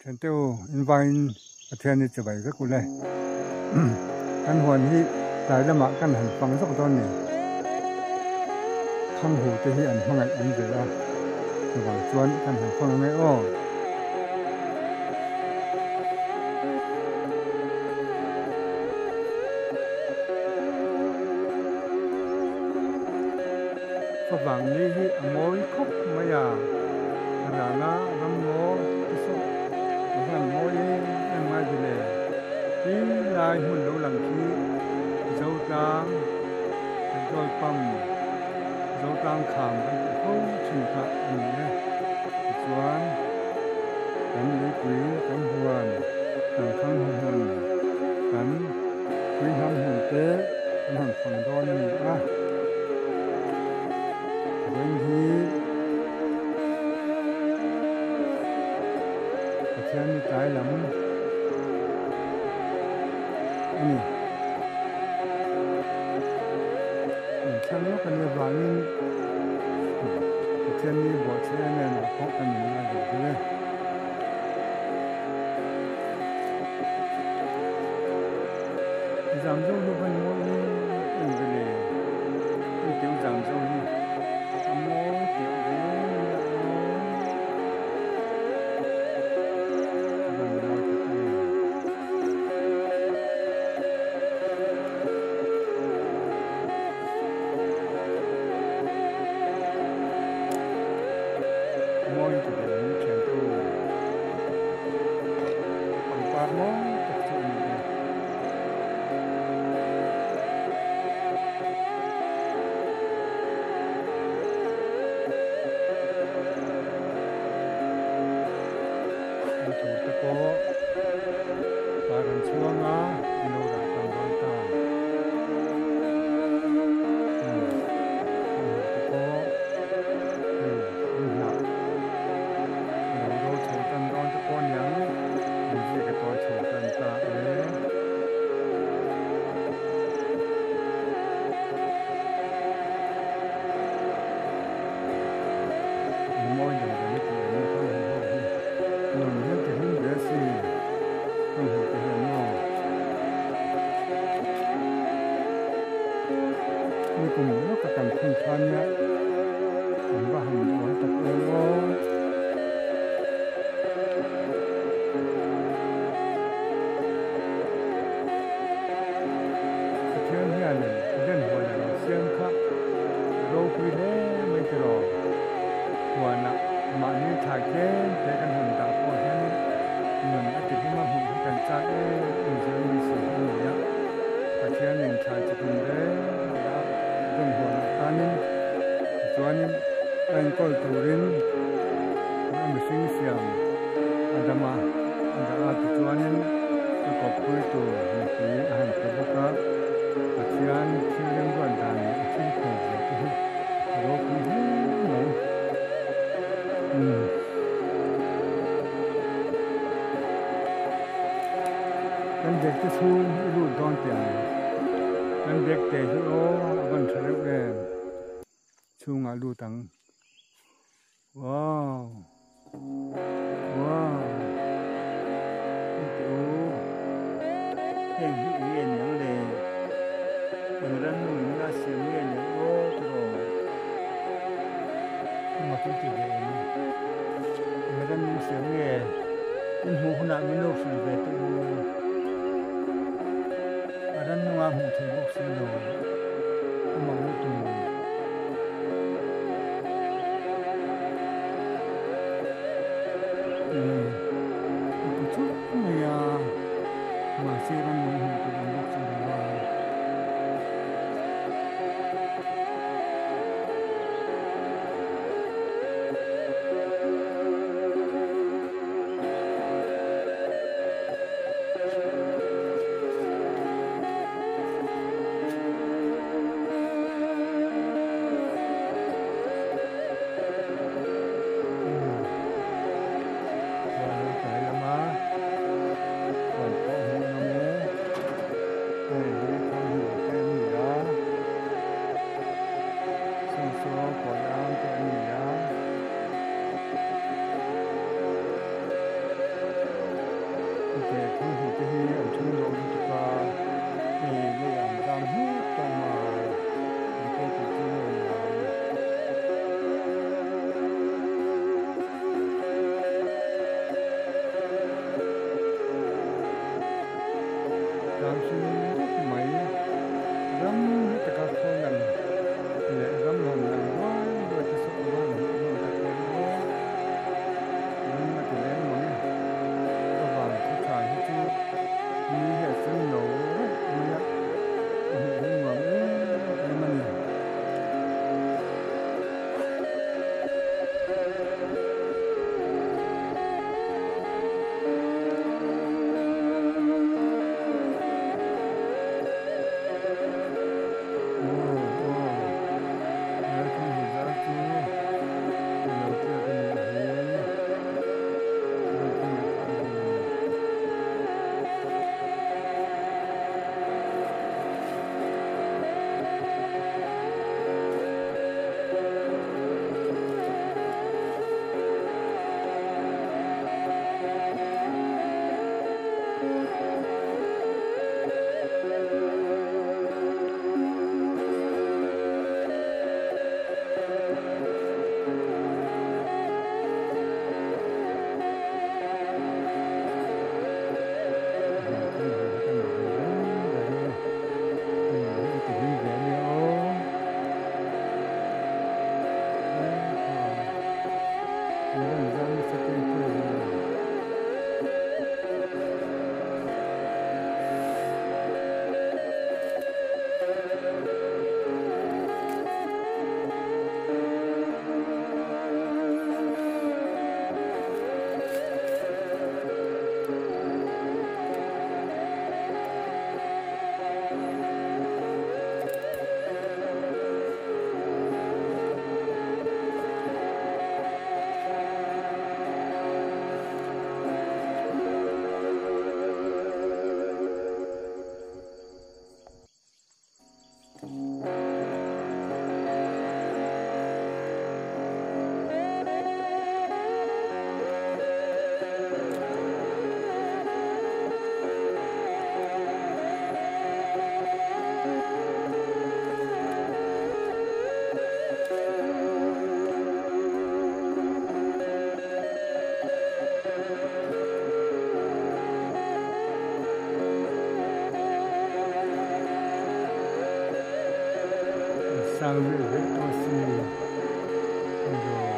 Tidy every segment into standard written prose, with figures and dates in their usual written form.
Thiante u, in vaiin Pathian hi chibai vek u le. Kan huan hi tlai lamah kan han fang zawk dawn ni. Thanghu te hi an hmangaih awm ve a, chuvang chuan kan han fang ange aw. Favang ni hi a mawi khawp mai a, a rala ramngaw te saw a van mawi em em ngai ve le. Ti lai hmun lo lang khi Zotlang petrol pump Zotlang kham kan tih fo thin kha a ni e. Tichuan kan leipui kan huan kan thang hmun kan pui hnam hmun te an han fang dawn a ni a. Vawiin hi Pathian ni tlai lam a ni. Inthlang lawk a nih avangin Pathian ni buahchhe em em ah pawh kan inngai ve deuh e. Zam zo hi van mawi em em ve le. Hei teu zam zo hi a mawi teh reng mai a aw. Van mawi tak em. Mawi ti ve ang thian te u. Pangpar mawi tak chu a ni e. An thur te pawh par an chhuang a, an lo rah tan dawn ta. An hmuh te pawh hei an hnah a lo ro chho tan dawn te pawh aniang an ziak a tawi chho tan ta e. An mawi lo ve tih an thang ho ho hi nun hian ti hlim ve a sin thang ho te hian maw. Nikum lawka kan phun khan nia an va han duh awm tak em aw. Pathian hianin Eden huan a lo siam kha ropui hle mai tiraw. Huanah mahni thlai tlem te kan han dah pawh hianin nun a ti hlim a hmuh hi kan chak em em zel mai si a ni a. Pathianin thlai chi tum reng a dah Eden huanah khanin tichuanin a enkawl turin a mihring siam Adama a dah a tichuanin a kawppui tur mipui a han pe bawk a, Pathian thil remruat dan leh a thil khaw ve te hi a ropui hle mai. Umm. Kan bag te chhung i lut dawn teh ang. Kan bag te hi aw a van tha reuh em. Chhungah lut ang. Wow Wow Hei u Heng hi eng nge niang le Eng rannung in la siam nge niang aw tiraw Emaw thil ti ve em Eng rannung siam nge In hmuh hunah min lo hrilh ve teh u A rannunga hmuh theih bawk si lo A mak lutuk. A pu chuk mai a, mahse ram lung hmuh tur awm bawk chu a ni a. Teh thang te hi an then lo lutuk a, hei lei an zam hmuk tawh mai an kei tih chu nge ni ang. Tlang hring dup mai ram hla taka khaw lang leh ram han lang ruai ruai te saw a van hmuh nawm tak em aw. Lung a ti leng mang e. Ka van khaw tha hi chu ni hi a sen lo raih mai a, a hmuh hi nuam em em a ni. Aw aw, lai thung hi zar chu ti lo chiak a nih hi. Van thung leh thak ve. Sang ve ve tawh si emaw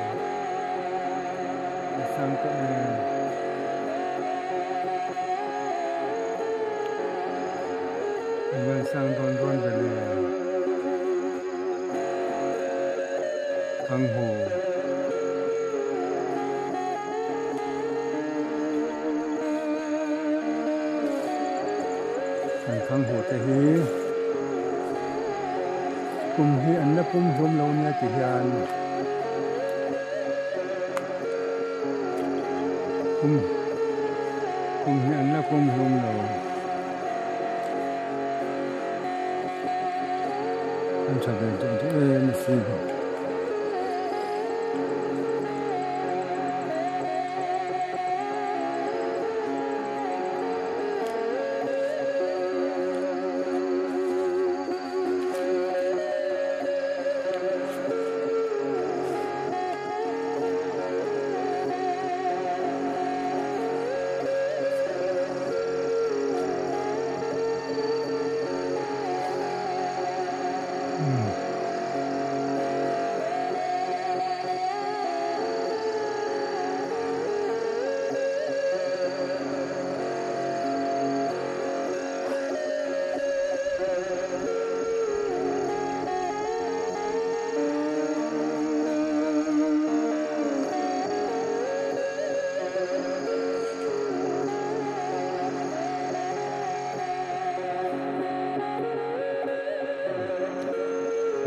a sang tawh em. An van sang dawn dawn ve le. Khang haw. Kan khang haw te hi kum hi an la pum hlum lo nia ti hian kum kum hi an la pum hlum lo. An tha ve duh duh em asin.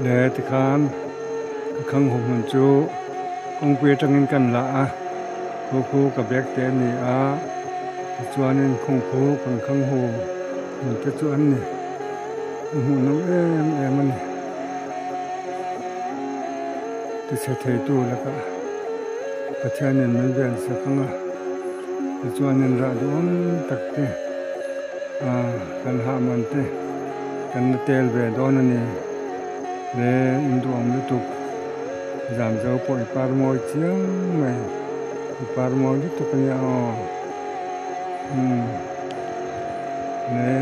Le tikhan ka khang ho hmun chu kawngpui atangin kan la a khu khu ka bag te a ni a tichuanin khung khu kan khang ho hmun te chu an ni a hmuh nawm em em a ni tichhe thei tu lakah Pathianin min ven sak ang a. Tichuanin rah duhawm tak te ah kan hah man te kan la tel ve dawn a ni. Le in duhawm lutuk zam zo pawh i par mawi chiang mai i par mawi lutuk a nia aw umm le.